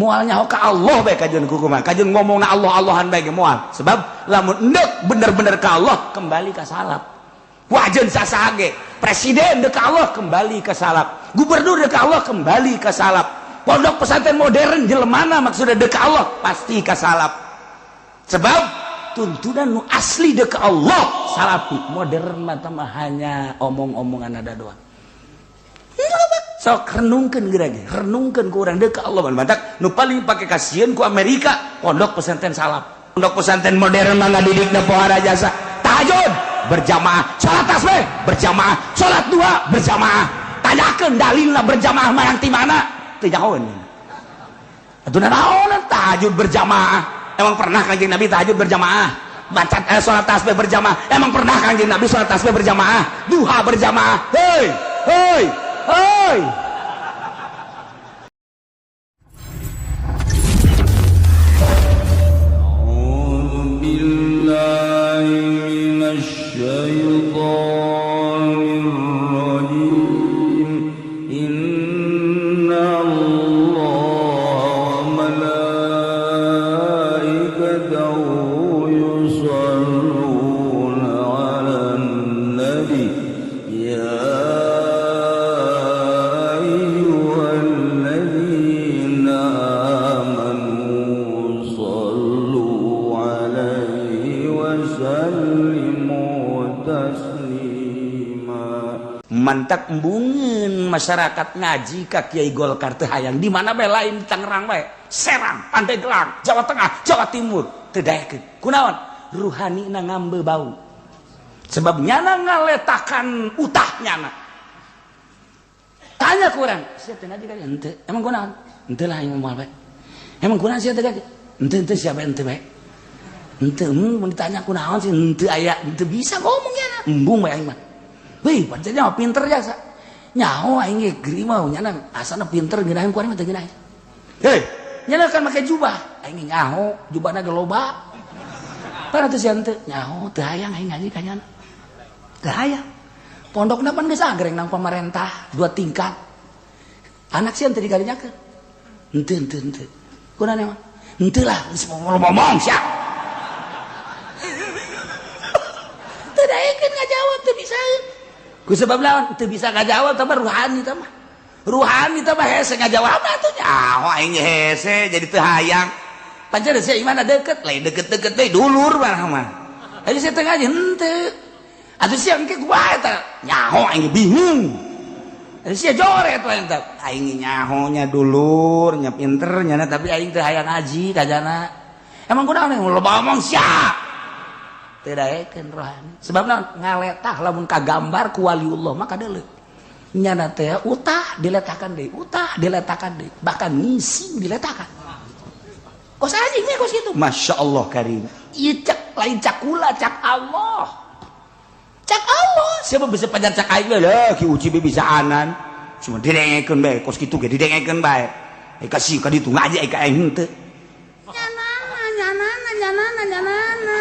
Moal nyaho ka Allah bae kajeun kumaha. Kajeun ngomongna Allah-Allahan bae ge moal. Sebab lamun endek bener-bener ka Allah kembali ka salaf. Wajeun sasaha ge. Presiden dek ka Allah kembali ka salaf. Gubernur dek ka Allah kembali ka salaf. Pondok pesantren modern jelemana maksudnya dek ka Allah pasti ka salaf. Sebab tuntunan nu asli dek ka Allah salafi. Modern mah hanya omong-omongan ada doang. Sok renungkeun geura ge, renungkeun ku urang deuk ka Allah mantak nu paling pake kasieun ku Amerika pondok pesantren salaf. Pondok pesantren modern mah ngadidikna pohara jasa. Tahajud berjamaah, salat tasbih berjamaah, salat duha berjamaah. Tanyakeun dalilna berjamaah marang ti mana? Teu nyahoeun. Atuh naon tahajud berjamaah? Emang pernah Kanjeng Nabi tahajud berjamaah? Baca salat tasbih berjamaah. Emang pernah Kanjeng Nabi salat tasbih berjamaah? Duha berjamaah. Hei, hei. Hei. A'udzu billahi minasy syaithanir rajim. Inna Allaha wa malaikatahu yusholluna 'alan nabi. Ya mantak embungeun masyarakat ngaji ka Kiai Golkar teu hayang di mana bae lain di Tangerang bae, Serang, Pandeglang, Jawa Tengah, Jawa Timur teu daekeun. Kunaon? Ruhanina ngambe bau. Sebab nyana ngaletakan utah nyana. Tanya ku urang, sia teu ngaji ka henteu? Emang kunaon? Henteu lah aing moal bae. Emang kunaon sia teu ngaji? Henteu henteu sia bae henteu bae. Henteu mun ditanya kunaon sih henteu aya, henteu bisa ngomong nyana. Embung bae aing mah. Wih, pancen pinter jasa. Nyaho aing ge geri mah nyana asana pinter ngeunaheun ku aing mah teu ngeunaheun. Hei, nyana kan make jubah. Aing nyaho jubahna ge loba. Pan atuh sia henteu nyaho teu hayang aing ngaji ka nyana. Teu hayang. Pondokna pan geus agreng nang pamarentah 2 tingkat. Anak sia teu dikarinyakeun. Henteu henteu henteu. Kunaon emang? Henteu lah geus ngomong sia. Teu daekeun ngajawab teu bisaeun. Ku sebab lawan teu bisa ngajawab tambah ruhani tambah. Ruhani tambah hese ngajawab atuh nyaho aing hese jadi teu hayang. Pancen sia imana deket, lain deket-deket deui dulur mah mah. Ayo sia teu ngaji henteu. Atuh sia engke kumaha eta? Nyaho aing bingung. Atuh sia joret wae eta. Aing nyaho nya dulur, nya pinter nya tapi aing teu hayang ngaji kajana. Emang kunaon loba omong sia. Teu daekeun rohani. Sebab naon? Ngaletah lamun kagambar ku waliullah mah kadeuleu. Nyana teh utah diletakan deui, utah diletakan deui, bahkan ngising diletakan. Kos anjing nya kos kitu. Masya Allah karim. Ieu cak lain cak kula, cak Allah. Cak Allah. Siapa bisa pajar cak aing lah ki uci bisa anan. Cuma didengekeun bae kos kitu ge didengekeun bae. Kasih ka ditu ngaji ka aing henteu. Nyanana nyanana nyanana nyanana.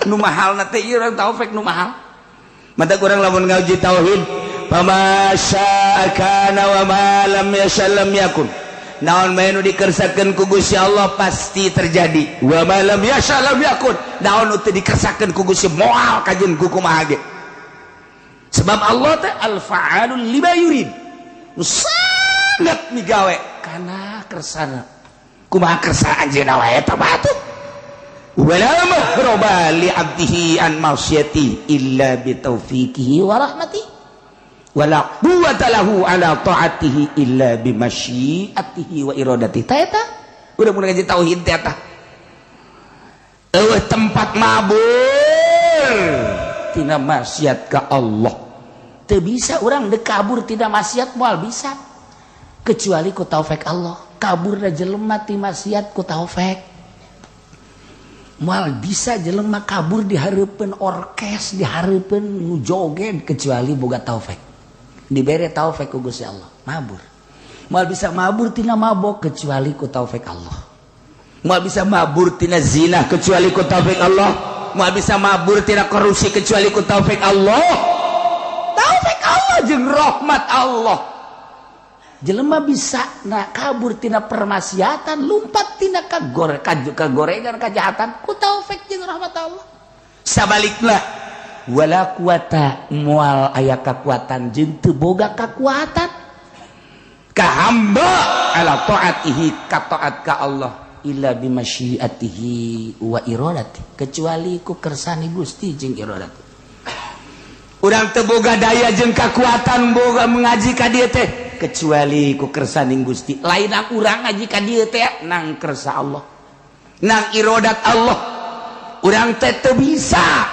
Nu mahal na teh ieu urang taufik nu mahal. Mata kurang lamun ngaji tauhid, fama syaa kana wa ma lam yasha lam yakun. Naon bae nu dikersakeun ku Gusti Allah pasti terjadi. Wa ma lam yasha lam yakun. Naon nu teu dikersakeun ku Gusti moal kajeun ku kumaha ge. Sebab Allah teh al-fa'alul lima yurid. Nu sangat migawe kana kersana. Kumaha kersa anjeunna wae eta batu. Wala mahroba li abdihi an masyati illa bi taufiqihi wa rahmatihi wala quwwata lahu ala ta'atihi illa bi masyiatihi wa iradatihi. Ta eta udah mun ngaji tauhid teh eta eueuh tempat mabur tina maksiat ka Allah. Teu bisa urang deuk kabur tina maksiat moal bisa kecuali ku taufik Allah. Kaburna jelema ti maksiat ku taufik. Moal bisa jelema kabur di hareupeun orkes, di hareupeun nu joget kecuali boga taufik. Dibere taufik ku Gusti Allah, mabur. Moal bisa mabur tina mabok kecuali ku taufik Allah. Moal bisa mabur tina zina kecuali ku taufik Allah. Moal bisa mabur tina korupsi kecuali ku taufik Allah. Taufik Allah jeung rahmat Allah. Jelema bisa na kabur tina permaksiatan, lumpat tina kagorengan kejahatan ku taufik jeung rahmat Allah. Sabalikna wala quwata moal aya kakuatan jeung teu boga kakuatan ka hamba ala taatihi ka taat ka Allah illa bimasyiatihi wa iradati, kecuali ku kersane Gusti jeung iradat. Urang teu boga daya jeung kakuatan boga mengaji ka dieu teh kecuali ku kersaning Gusti. Lain urang ngaji ka dieu teh nang kersa Allah, nang irodat Allah. Urang teh teu bisa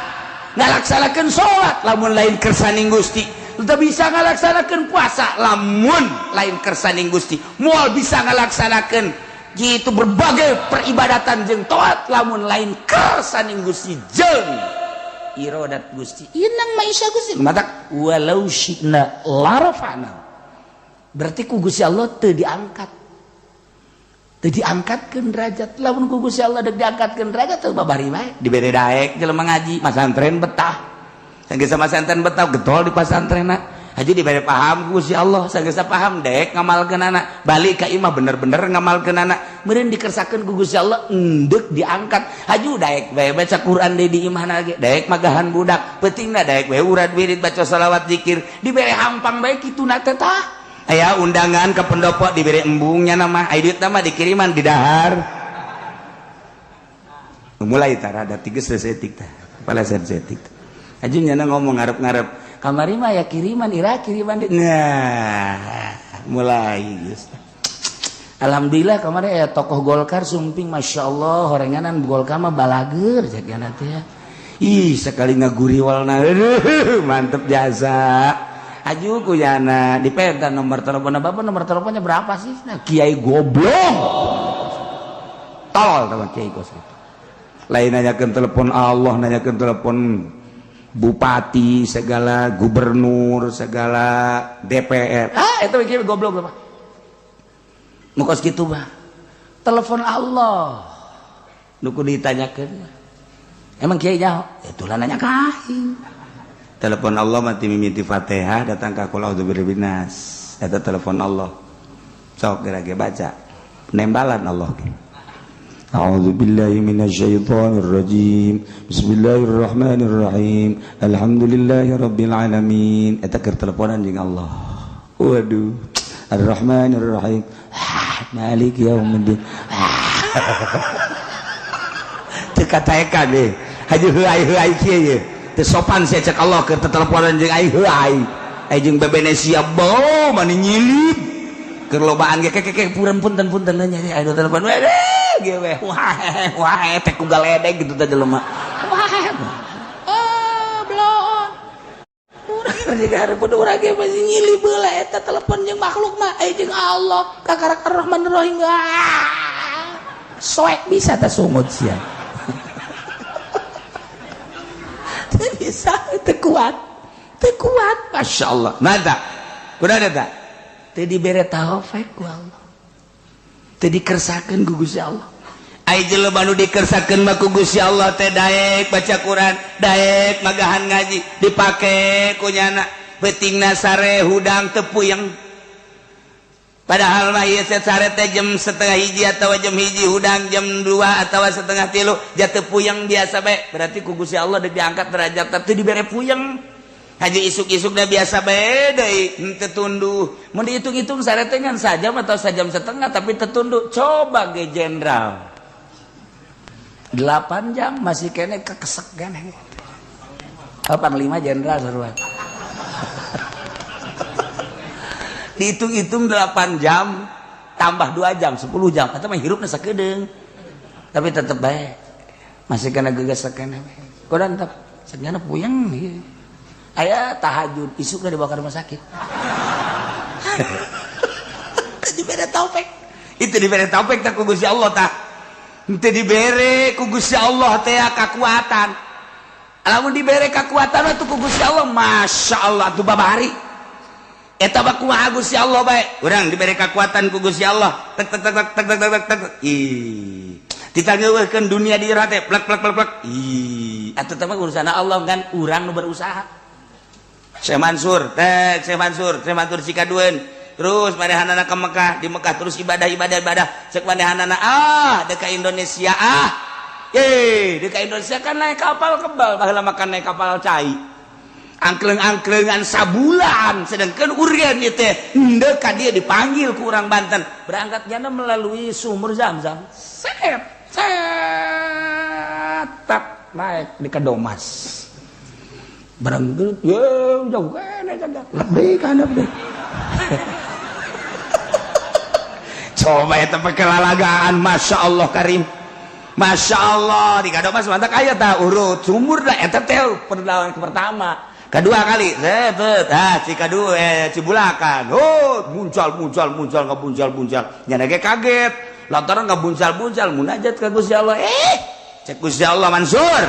ngalaksanakeun salat lamun lain kersaning Gusti, teu bisa ngalaksanakeun puasa lamun lain kersaning Gusti, moal bisa ngalaksanakeun gitu berbagai peribadatan jeung taat lamun lain kersaning Gusti jeung irodat Gusti. Inang maisha Gusti matak walau syi'na larafa'na. Berarti ku Gusti Allah teu diangkat. Teu diangkatkeun derajat. Lamun ku Gusti Allah deuk diangkatkeun derajat teu babari bae. Dibere daek jelema ngaji, masantren betah. Sanggeus masantren betah getol di pasantrenna. Haji dibere paham ku Gusti Allah, sanggeus paham daek ngamalkeunana. Balik ka imah bener-bener ngamalkeunana. Meureun dikersakeun ku Gusti Allah endeuk diangkat. Haju daek bae baca Quran deui di imahna ge, daek magahan budak, peutingna daek bae urad wirid baca selawat zikir, dibere hampang bae kituna teh tah. Aya undangan ke pendopo diberi embungnya nama, aya duit nama dikiriman di dahar. Mulai tara ada tiga sesetik tah, kepala sesetik. Aja nyana ngomong ngarep-ngarep, kamari mah ya kiriman, ira kiriman. Nah, mulai geus. Alhamdulillah kamari aya tokoh Golkar sumping, masya Allah, horenganan Golkar mah balager jagana teh. Ih, sekali ngaguriwalna, mantep jasa. Aju kuyana dipenta nomor telepon bapak, nomor teleponnya berapa sih? Nah, kiai goblok. Tolol teman kiai kos itu. Lain nanyakeun telepon Allah, nanyakeun telepon bupati segala, gubernur segala, DPR. Ah, itu kiai goblok bapak. Nu kos kitu mah. Telepon Allah. Nu kudu ditanyakeun. Emang kiai nyaho? Itulah nanya ka aing. Telepon Allah mati mimiti Fatihah datang ka qul a'udzu birabbin nas. Eta telepon Allah. Sok geura ge baca. Nembalan Allah ge. A'udzu billahi minasyaitonir rajim. Bismillahirrahmanirrahim. Alhamdulillahi rabbil alamin. Eta keur teleponan jeung Allah. Waduh. Arrahmanirrahim. Maliki yaumiddin. Teu kataekan deh. Haji heuai-heuai kieu ye. Sopan saya cek Allah ke teleponan jeung aing heuai aing jeung bebene siap bau mani nyilip keur lobaan ge keke puren punten punten nya aing telepon we ge we wah wah teh ku galedeg gitu teh jelema wah oh bloon urang jeung hareupeun urang ge masih nyilip heula eta telepon jeung makhluk mah aing jeung Allah kakarak Arrahmanirrahim soek bisa teh sungut sia. Bisa teu kuat, masya Allah. Mantap, kudu ada tak? Teu dibere taufik ku Allah, teu dikersakeun ku Gusti Allah. Ai jelema nu dikersakeun mah ku Gusti Allah teh daek baca Quran, daek magahan ngaji, dipake ku nyana peutingna sare hudang teu puyeng. Padahal mah ieu sare teh jam 12:30 atawa jam 1 hudang jam 2 atawa 2:30 jatuh puyeng biasa bae. Berarti ku Gusti Allah deuk diangkat derajat teh dibere puyeng. Haji isuk-isukna biasa bae deui henteu tunduh. Mun dihitung-hitung sare teh ngan sajam atau sajam setengah tapi teu tunduh. Coba ge jenderal. 8 jam masih kene kekesek keneh. Oh, panglima jenderal sarua. Dihitung-hitung 8 jam tambah 2 jam 10 jam atau mah hirupna sakedeung tapi tetep bae masih kena gegesekan kodan tetep segana puyeng aya tahajud isukna dibawa ke rumah sakit. Dibere taufik itu dibere taufik tah ku Gusti Allah tah henteu dibere ku Gusti Allah teh kakuatan. Lamun dibere kakuatan mah ku Gusti Allah masya Allah tuh babari. Eta mah kumaha Gusti Allah bae. Urang dibere kakuatan ku Gusti Allah. Tek tek tek tek tek tek tek. Ih. Ditangeuweuhkeun dunia di jero teh plek plek plek plek. Ih, atuh teh mah urusan Allah kan urang nu berusaha. Syekh Mansur, teh Syekh Mansur, Syekh Mansur Cikadueun. Terus manehanana ke Mekah, di Mekah terus ibadah ibadah ibadah. Cek manehanana ah deka Indonesia ah. Ye, deka Indonesia kan naik kapal kebal, baheula makan naik kapal cai. Angkleng-angklengan sabulan, sedangkan urian ieu teh henteu ka dia dipanggil ku urang Banten. Berangkatnya melalui sumur Zam-Zam. Set, set, tak naik di Kadomas. Barang ye jauh kene jaga. Lebih kana deh. Coba eta pekelalagaan, Masya Allah Karim. Masya Allah di Kadomas mantap aya tah urut sumur dah eta teh perlawanan pertama. Kedua kali set ah Cikadu Cibulakan. Oh, muncal muncal muncal ngabuncal buncal. Nya ge kaget. Lantaran ngabuncal-buncal munajat ka Gusti Allah. Cek Gusti Allah Mansur.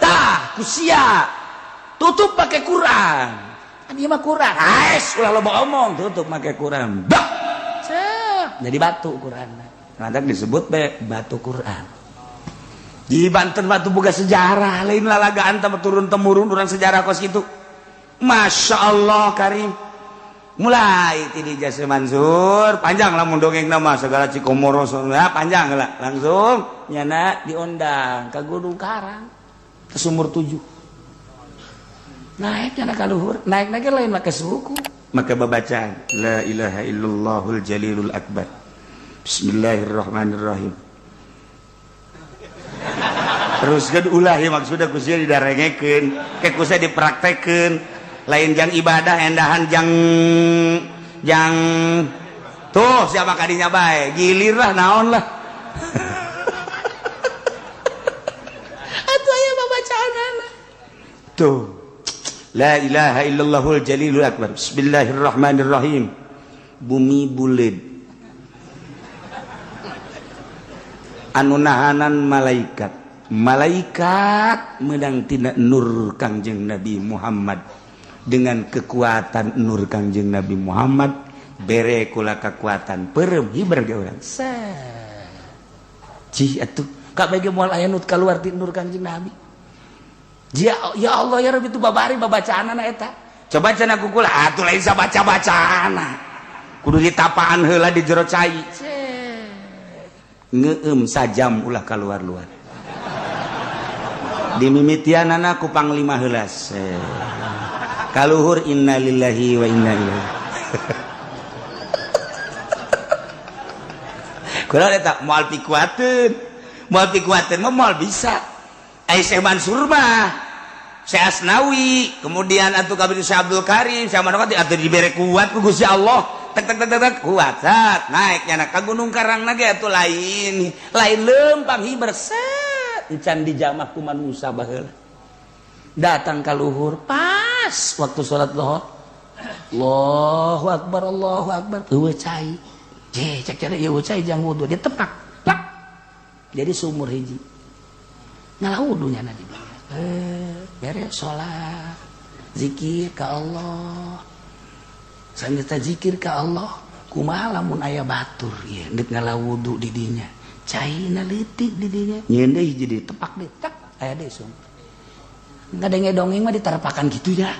Tah, kusia. Tutup pakai Quran. Kan ieu mah Quran. Ais, ulah loba omong, tutup pakai Quran. Bah. Cek, jadi batu Quran. Lantak disebut be batu Quran. Di Banten batu boga sejarah, lain lalagaan teh turun temurun urang sejarah kos kitu. Masya Allah Karim. Mulai ti jasa Mansur, panjang lamun dongeng nama segala Cikomoro ya, panjang lah. Langsung nyana diundang ke Gunung Karang ke sumur 7. Naik nyana ka luhur, naik-naik lain make suku, make babacaan la ilaha illallahul jalilul akbar. Bismillahirrahmanirrahim. Terus kan ulah ya maksudnya kusia didarengekeun, ke kusia dipraktekeun, lain jang ibadah endahan jang jang tuh siapa kadinya bae, gilir lah naon lah. Atuh aya babacaanana. Tuh. La ilaha illallahul jalilul akbar. Bismillahirrahmanirrahim. Bumi buleud. Anu nahanan malaikat. Malaikat menang tina nur Kangjeng Nabi Muhammad. Dengan kekuatan nur Kangjeng Nabi Muhammad bere kula kekuatan perem hiber ge urang. Cih atuh kabeh ge moal aya nu kaluar ti nur Kangjeng Nabi. Ya, ya Allah ya Rabbi itu babari babacaanana eta. Coba cenah ku kula atuh lain sabaca-bacaana. Kudu ditapaan heula di jero cai. Ngeum sajam ulah kaluar-luar. Dimimitianana ku panglima heula. Kaluhur innalillahi wa inna ilaihi. Kula eta moal pikuateun. Moal pikuateun mah moal bisa. Ai Syekh Mansur mah, Syekh Asnawi, kemudian atuh kabeh Syekh Abdul Karim, Syekh Manawati atuh dibere kuat ku Gusti Allah. Tek tek tek tek kuat sat naik nyana ka Gunung Karang na ge atuh lain. Lain leumpang hiber set encan dijamah ku manusa baheula. Datang ka luhur pas waktu salat zuhur. Allahu akbar Allahu akbar. Eueuh cai. Je cek cari eueuh cai jang wudu dia tepak. Plak. Jadi sumur hiji. Ngalah wudunya na di dia. Beres salat, zikir ka Allah. Sambil zikir ka Allah, kumaha lamun aya batur ieu deuk ngalah wudu di dinya. Caina leutik di dinya. Nyeun deui hiji deui tepak deui tak aya deui sumur. Ngadenge dongeng mah diterpakan gitu ya.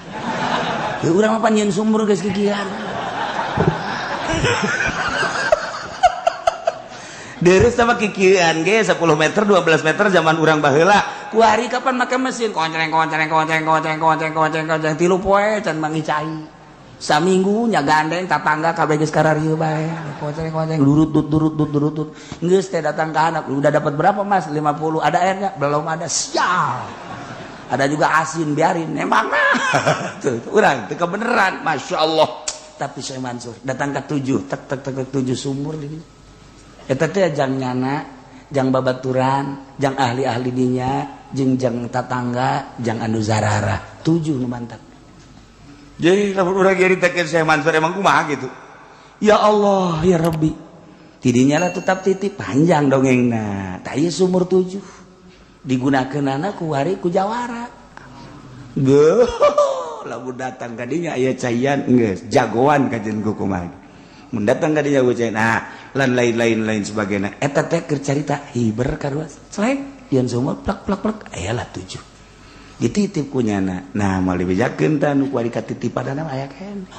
Ya urang mah pan nyeun sumur geus kikian. Deres sama kikian ge 10 meter 12 meter zaman urang baheula. Kuari kapan make mesin koncreng koncreng koncreng koncreng koncreng koncreng koncreng tilu poe can mangi cai. Saminggu nya gandeng tatangga kabeh geus kararieu bae. Koncreng koncreng durut dut durut dut durut dut. Geus teh datang ka anak, udah dapat berapa Mas? 50. Ada airnya? Belum ada. Sial. Ada juga asin biarin. Emang mah. Tuh urang teu kebeneran, Masya Allah. Tapi Syekh Mansur datang ke 7, tek tek tek 7 sumur di dieu. Eta teh jang nyana, jang babaturan, jang ahli-ahli dinya, jeung jang tatangga, jang anu zarara. 7 nu mantap. Jadi lamun urang nyaritakeun Syekh Mansur emang kumaha gitu. Ya Allah, ya Rabbi. Tidinya lah tetap titip panjang dongengna. Tah ieu sumur 7. Digunakeunana ku wari ku jawara. Geuh, lamun datang ka dinya aya caian geus jagoan kajeun ku kumaha. Mun datang ka dinya ku caian, nah lan lain-lain lain sebagainya. Eta teh keur carita hiber karuas. Celek yeun sumur plak plak plak aya lah 7. Dititip ku nyana. Nah, moal dibejakeun tah nu kuari katitipanana aya keneh.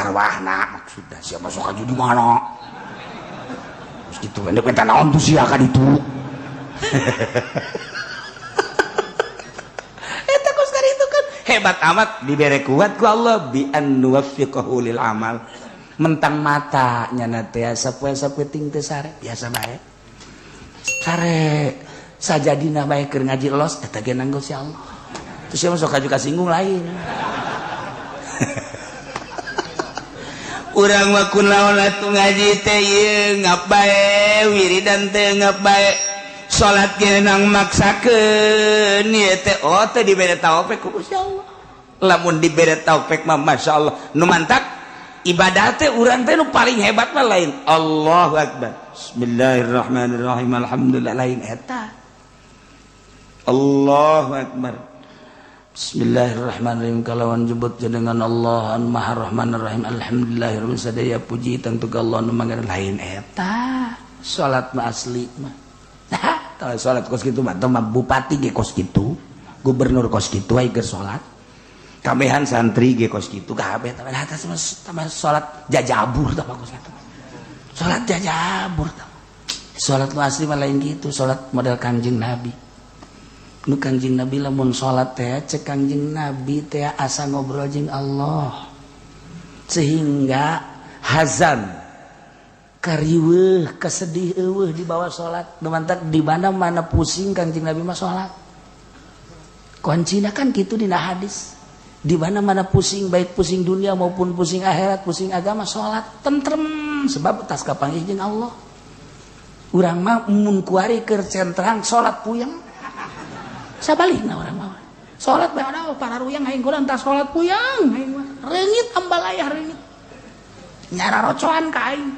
Sarwahna maksudna sia masuk aju di mana? Terus kitu endek minta naon tuh sia ka ditu. Eta kos itu kan hebat amat dibere kuat ku Allah bi an nuwaffiqahu lil amal. Mentang mata nyana teh sapoe-sapoe ting teh sare biasa bae. Sare sajadina bae keur ngaji los eta ge nanggo si Allah. Terus sia masuk aju kasinggung lain. Urang mah kunaon atuh ngaji teh ieu ngap bae wiridan teh ngap bae salat ge nang maksakeun ieu teh oh teh dibere taufik ku Gusti Allah. Lamun dibere taufik mah masyaallah nu mantak ibadah teh urang teh nu paling hebat mah lain Allahu akbar bismillahirrahmanirrahim alhamdulillah lain eta Allahu akbar bismillahirrahmanirrahim kalawan jebut jenengan Allah an maha rahmanirrahim alhamdulillahirabbil sadaya puji tentu ka Allah nu mangga lain eta salat mah asli mah. Nah, tah salat kos kitu mah teh bupati ge kos kitu, gubernur kos kitu aya keur salat. Kabehan santri ge kos kitu kabeh tah mah salat jajabur tah kos kitu. Salat jajabur tah. Salat nu asli mah lain kitu, salat model Kanjeng Nabi. Nu Kanjeng Nabi lamun salat teh cek Kanjeng Nabi teh asa ngobrol jeung Allah. Sehingga hazan kariweuh kesedih eueuh dibawa salat. Nu mantak di mana-mana pusing Kanjeng Nabi mah salat. Kuncina kan kitu dina hadis. Di mana-mana pusing baik pusing dunia maupun pusing akhirat, pusing agama salat tentrem sebab tas kapanggih jeung Allah. Urang mah mun kuari keur centrang salat puyeng. Sabalikna urang mah. Salat bae ada para ruyang aing kurang tas salat puyeng aing mah. Reungit ambalayah reungit. Nyara rocoan ka aing.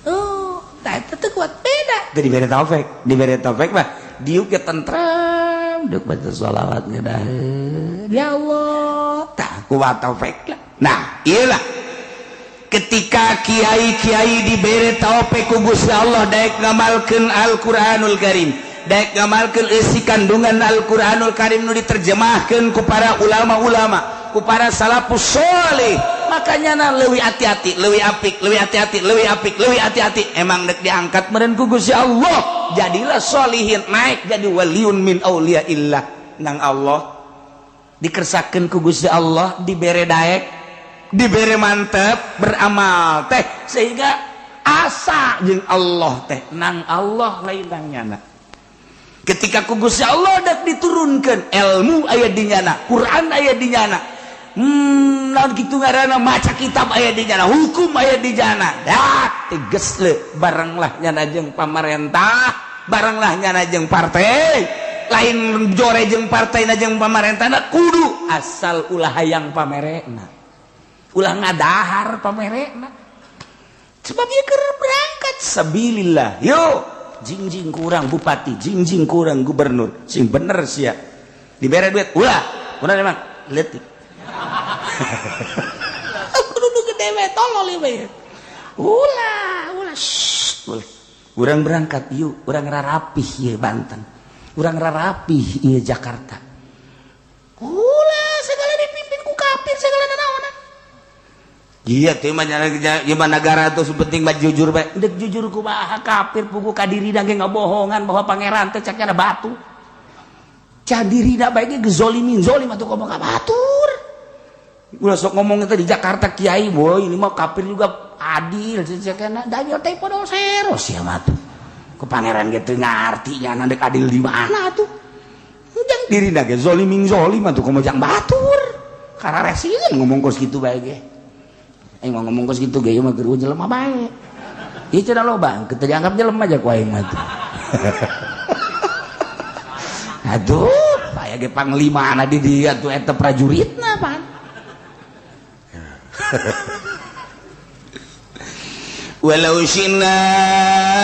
Oh, tah eta teu kuat beda. Teu dibere taufik, dibere taufik mah diuk ge tentrem, deuk baca sholawat ngedaheun. Ya Allah, tah kuat taufik lah. Nah, iyalah. Ketika kiai-kiai dibere taufik ku Gusti Allah daek ngamalkeun Al-Qur'anul Karim. Daek ngamalkeun eusi kandungan Al-Qur'anul Karim nu diterjemahkeun ku para ulama-ulama, ku para salafus sholih. Makanya na leuwih hati-hati, leuwih apik, leuwih hati-hati, leuwih apik, leuwih hati-hati. Emang dek diangkat meureun ku Gusti Allah, jadilah sholihin, naik jadi waliun min auliyaillah nang Allah. Dikersakeun ku Gusti Allah, dibere daek, dibere mantep, beramal teh sehingga asa jeung Allah teh nang Allah lain nang nyana. Ketika ku Gusti Allah dak diturunkan ilmu aya di nyana, Quran aya di nyana. Naon kitu ngaranna maca kitab aya di nyana, hukum aya di nyana. Dak tegas le barenglah nyana jeung pamarentah, barenglah nyana jeung partai. Lain jore jeung partai na jeung pamarentahna kudu asal ulah hayang pamerena. Ulah ngadahar pamerena. Sebab ieu keur berangkat sabilillah. Yo jingjing kurang bupati, jingjing kurang gubernur, sing bener sia. Dibere duit, ulah, ulah emang leutik. Aku duduk gede we, tolol we. Ulah, ulah, shh, ulah. Urang berangkat yuk, urang rarapih ieu Banten. Urang rarapih ieu Jakarta. Ulah, segala dipimpin ku kafir, segala nanaonan. Iya teh mah gimana negara tuh penting mah jujur bae. Dek jujur kumaha kafir pugu ka dirina ge ngabohongan bahwa pangeran teh ceknya ada batu. Ca dirina bae ge gezolimin zolim atuh komo ka batur. Ulah sok ngomong teh di Jakarta kiai boy ini mah kafir juga adil cekna danyol teh podol sero sia mah tuh. Ku pangeran ge teu ngarti nya dek adil di mana atuh. Jang dirina ge zolimin zolim atuh komo jang batur. Kararesieun ngomong kos kitu bae ge. Aing mau ngomong kos gitu ge mah keur jelema bae. Ieu cenah loba, teu dianggap jelema aja ku aing mah tuh. Aduh, aya ge panglimana di dieu atuh eta prajuritna pan. Walau syina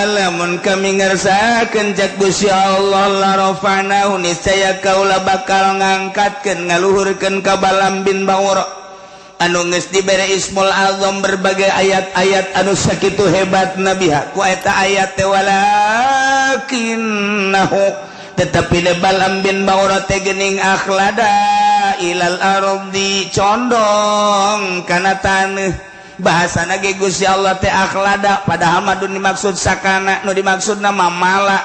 lamun kami ngersakeun cak Gusti Allah la rafa'nahu niscaya kaula bakal ngangkatkeun ngaluhurkeun ka Balam bin Baura anu geus dibere Ismul Azam berbagai ayat-ayat anu sakitu hebat nabiha ku eta ayat teh walakinnahu tetapi Balam bin Baura teh geuning akhlada ilal ardi condong kana taneuh. Bahasana ge Gusti Allah teh akhlada, padahal mah nu dimaksud sakana, nu dimaksudna mah mala.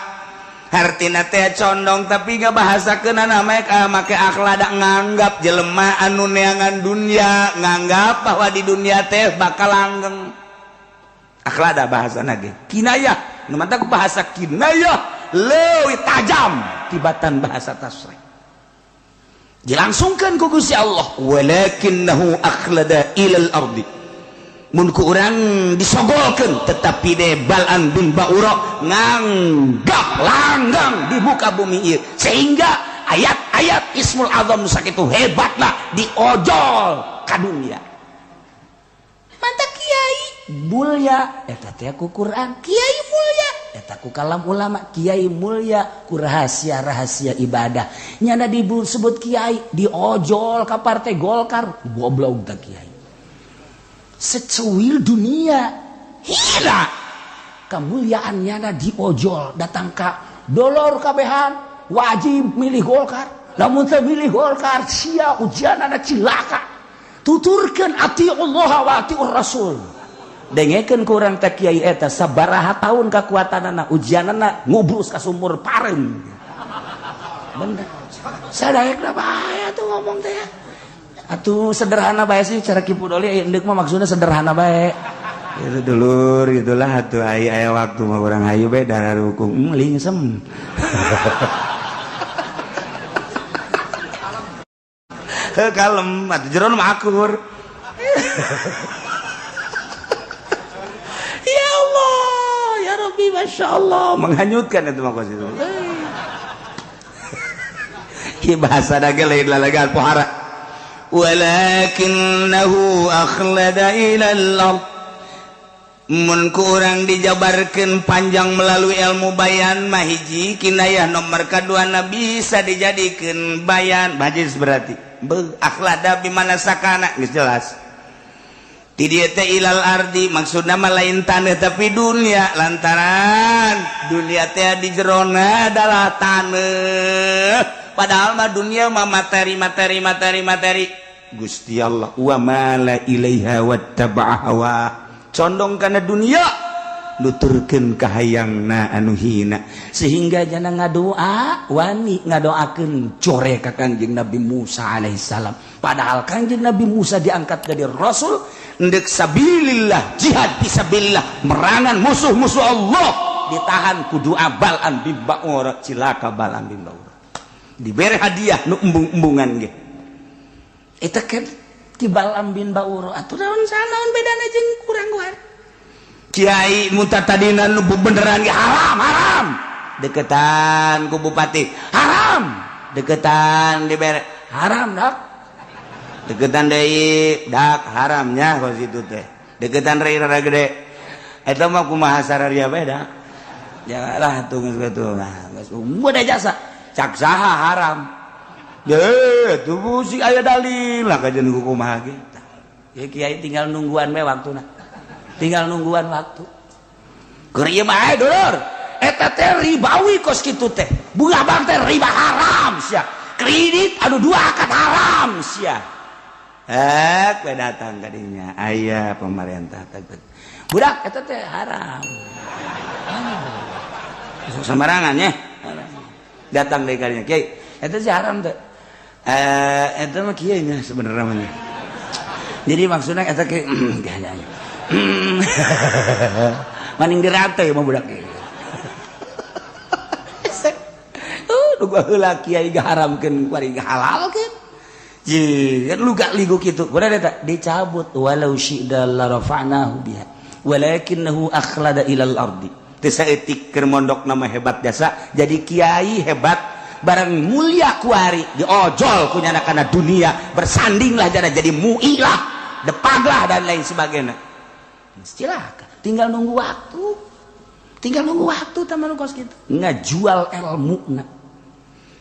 Hartina teh condong tapi gak bahasakeunana make akhlada, nganggap jelema anu neangan dunia, nganggap bahwa di dunia teh bakal langgeng. Akhlada bahasana ge kinayah, nu mantak bahasa kinayah leuwih tajam tibatan bahasa tasrih. Dilangsungkeun ku Gusti Allah, walakinnahu akhlada ilal ardi. Mun ku urang disogolkeun, tetapi de Bal'am bin Ba'ura nganggap langgang di muka bumi ieu, sehingga ayat-ayat Ismul Azam sakitu hebatna diojol ka dunia. Mantap kiai mulya eta teh ku Quran, kiai mulya eta ku kalam ulama, kiai mulya ku rahasia-rahasia ibadah. Nyana disebut kiai diojol ka partai Golkar, goblok teh kiai. Secuil dunia hina kemuliaan nyana diojol datang ka dolor kabehan wajib milih Golkar, lamun teu milih Golkar sia ujianana cilaka. Tuturkeun atiullah wa atiur rasul. Dengekeun ku urang teh kiai eta sabaraha tahun kakuatanana ujianana ngubrus ka sumur pareum. Bener. Sadaekna bae atuh ngomong teh. Atuh sederhana bae sih cara Ki Pudoli aya endek mah maksudna sederhana bae. Itu dulur gitulah atuh aya aya waktu mah urang hayu bae darah rukung lingsem. Heuh kalem atuh jero mah akur. Ya Allah, ya Rabbi, Masya Allah. Menghanyutkan itu mah kos itu. Ki bahasa dage lain lalagan pohara. Walakinnahu akhlada ilal ard. Mun kurang dijabarkeun panjang melalui ilmu bayan mah hiji kinayah nomor kaduana bisa dijadikeun bayan majlis berarti. Beuh akhlada bimana sakana geus jelas. Di dieu teh ilal ardi maksudna mah lain taneuh tapi dunia, lantaran dunia teh di jerona adalah taneuh. Padahal mah dunia mah materi materi materi materi. Gusti Allah wa mala ilaiha wattaba'a hawa, condong kana dunia nuturkeun kahayangna anu hina, sehingga jana ngadoa wani ngadoakeun core ka Kangjeng Nabi Musa alaihissalam. Padahal Kangjeng Nabi Musa diangkat jadi rasul ndek sabilillah, jihad fisabilillah, merangan musuh-musuh Allah, ditahan ku doa Bal'am bin Ba'ura, cilaka Bal'am bin Ba'ura. Diberi hadiah nu embung-embungan ge. Eta kan ki Bal'am bin Ba'ura atuh naon sanaon bedana jeung kurang guar. Kiai muta tadina nu beneran ge haram haram. Deketan ku bupati haram. Deketan dibere haram dak. Deketan deui dak haramnya kos kitu teh. Deketan rei rada gede. Eta mah kumaha sararia bae dak. Janganlah tuh geus kitu. Nah, geus udah jasa. Cak saha haram. Deh, tuh sih aya dalil lah kajian kumaha ge. Ya kiai tinggal nungguan we waktuna. Tinggal nungguan waktu. Keur ieu mah dulur, eta teh ribawi kos kitu teh. Bunga bank teh riba haram sia. Kredit anu dua akad haram sia. We datang kadinya aya pemerintah teh. Budak eta teh haram. Sembarangan ya. Datang deui kadinya kiai, eta sih haram teh. Eta mah kiai nya sebenarnya mah. Jadi maksudnya eta kiai maning dirate mah budak ieu. Nu baheula kiai gaharamkeun kuari gahalalkeun. Ye, kan lu gak ligu kitu. Kudu eta dicabut walau syi'da la rafa'nahu biha walakinnahu akhlada ilal ardi. Teu saeutik keur mondok nama hebat jasa jadi kiai hebat barang mulia kuari diojol ku nyana kana dunia bersandinglah jana jadi muilah depaglah dan lain sebagainya. Cilaka, tinggal nunggu waktu. Tinggal nunggu waktu teman kos kitu. Ngajual ilmuna.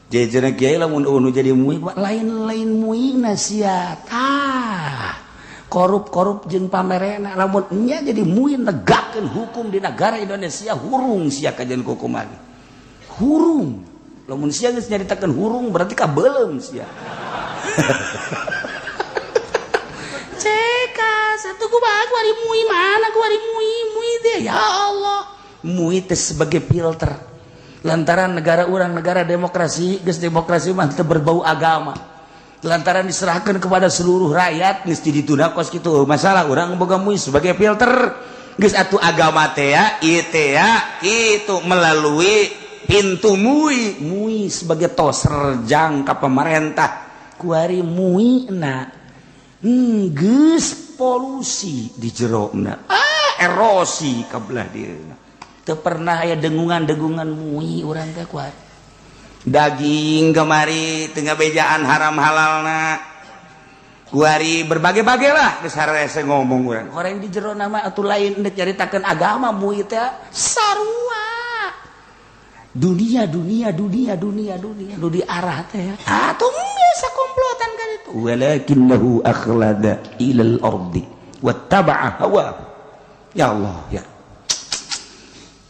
Jejeuna kiai lamun unu jadi mui lain-lain muina sia. Tah. Korup-korup jeung pamerena lamun nya jadi mui negakeun hukum di negara Indonesia hurung sia kajian hukum lagi. Hurung. Lamun sia geus nyaritakeun hurung berarti kabeuleum sia. Ceka satu kumaha kuari MUI mana kuari MUI MUI teh ya Allah. MUI teh sebagai filter. Lantaran negara urang negara demokrasi, geus demokrasi mah teu berbau agama. Lantaran diserahkan kepada seluruh rakyat geus ditunda kos kitu. Masalah urang boga MUI sebagai filter. Geus atuh agama teh ya, ieu teh ya, kitu melalui pintu MUI. MUI sebagai toser jangka pemerintah. Kuari MUI na geus polusi di jerona. Ah, erosi ka belah dieuna. Teu pernah aya dengungan-dengungan MUI urang teh kuari. Daging kemari tengah bejaan haram halalna. Kuari berbagai-bagai lah geus harese ngomong urang. Orang di jero nama atuh lain deuk nyaritakeun agama MUI teh sarua. Dunia dunia dunia dunia dunia nu diarah teh. Atuh biasa komplotan kan itu. Walakinnahu akhlada ilal ardi wattaba'a hawa. Ya Allah ya.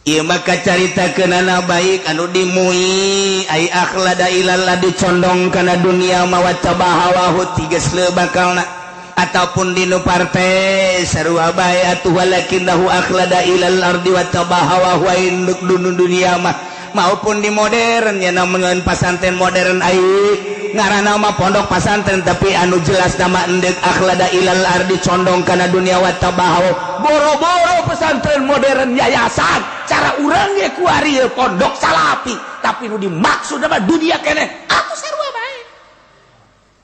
Ieu maka caritakeunana baik anu di MUI ai akhlada ilal ardi condong kana dunia ma wattaba'a hawahu tiges leu bakalna ataupun di nu partai sarua bae atuh walakinnahu akhlada ilal ardi wattaba'a hawahu induk dunia mah maupun di modern ya namun pasantren modern ai ngaranna mah pondok pasantren tapi anu jelas nama endek akhlada ilal ardi condong kana dunia wattaba'a boro-boro pesantren modern yayasan cara urang ge kuari pondok salapi tapi nu dimaksud mah dunia keneh atuh sarua bae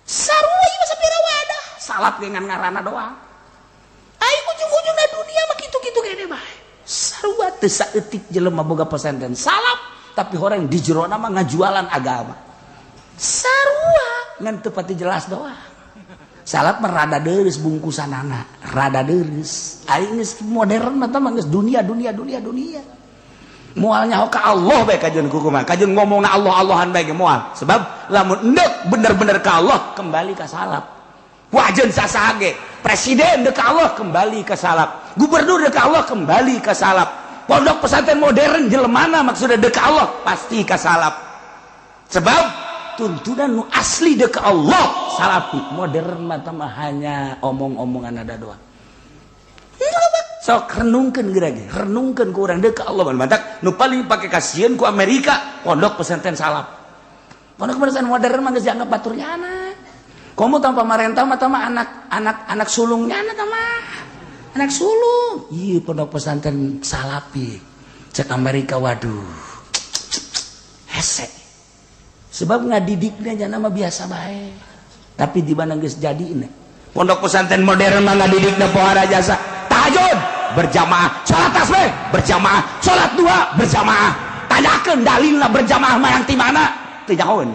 sarua ieu mah sapira wadah salap ge ngan ngaranna doang ai ujung-ujungna dunia mah kitu-kitu keneh bae sarua teu saeutik jelema boga pesantren salap tapi orang di jerona mah ngajualan agama sarua ngan teu pati jelas doang salap mah rada deureuss bungkusanana rada deureuss aing geus modern mah tah geus dunia dunia dunia dunia moal nyaho ka Allah bae kajeun kumaha kajeun ngomongna Allah Allahan bae ge moal sebab lamun endek bener-bener ka Allah kembali ka salap wajeun sasaha ge presiden deuk ka Allah kembali ka salap gubernur deuk ka Allah kembali ka salap pondok pesantren modern jelemana maksudnya deuk ka Allah pasti ka salap sebab tuntunan nu asli deuk ka Allah salapi modern mah mah hanya omong-omongan ada doang sok renungkeun geura ge renungkeun ku urang deuk ka Allah mantak nu paling pake kasieun ku Amerika pondok pesantren salap pondok pesantren modern mah geus dianggap batur nyana komo tanpa pamarentah mah tah mah anak anak anak sulungnya anak mah anak sulung iya pondok pesantren salapi cek Amerika waduh hese sebab ngadidiknya jana mah biasa bae tapi di mana geus jadi ini pondok pesantren modern mah ngadidikna pohara jasa tahajud berjamaah salat tasbih berjamaah salat duha berjamaah tanyakeun dalilna berjamaah mah yang ti mana teu nyahoeun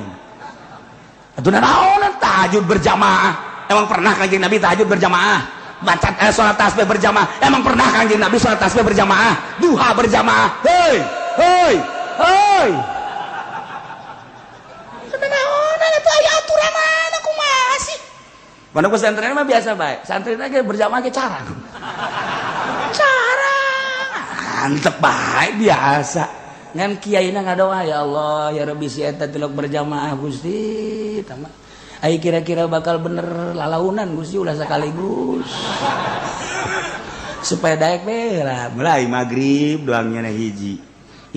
atuh naon tahajud berjamaah emang pernah Kanjeng Nabi tahajud berjamaah baca salat tasbih berjamaah emang pernah Kanjeng Nabi salat tasbih berjamaah duha berjamaah hei hei hei naon atuh aya aturanana kumaha sih pondok pesantren mah biasa bae santri ge berjamaah ge cara cara antep bae biasa ngan kiaina ngadoa ya Allah ya Rabbi si eta tilok berjamaah Gusti tama ai kira-kira bakal bener lalaunan Gusti ulah sekaligus supaya daek we lah mulai magrib doangnya na hiji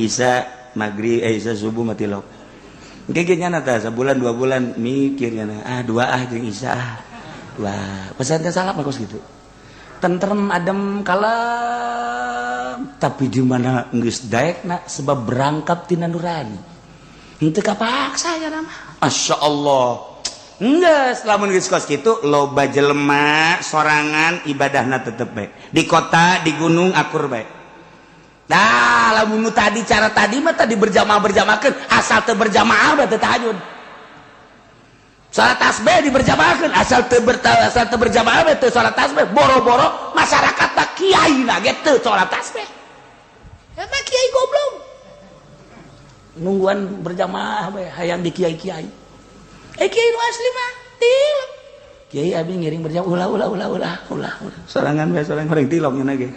isa magrib isa subuh mah tilok engke ge nyana tah sabulan 2 bulan mikir nyana ah dua ah jeung isa ah dua pesantren salap mah kos kitu tentrem adem kalem tapi di mana geus daekna sebab berangkap tina nurani henteu kapaksa ya mah Masya Allah geus lamun geus kos kitu loba jelema sorangan ibadahna tetep bae di kota di gunung akur bae nah lamun nu tadi cara tadi mah tadi berjamaah-berjamaahkeun asal teu berjamaah mah teu tahajud salat tasbih diberjamaahkeun asal teu asal teu berjamaah mah teu salat tasbih boro-boro masyarakat tak kiai na ge teu salat tasbih eta kiai goblok nungguan berjamaah bae hayang di kiai-kiai kiai nu asli mah tilok kiai abi ngiring berjamaah ulah ulah ulah ulah ulah sorangan bae sorangan goreng tilok nya ge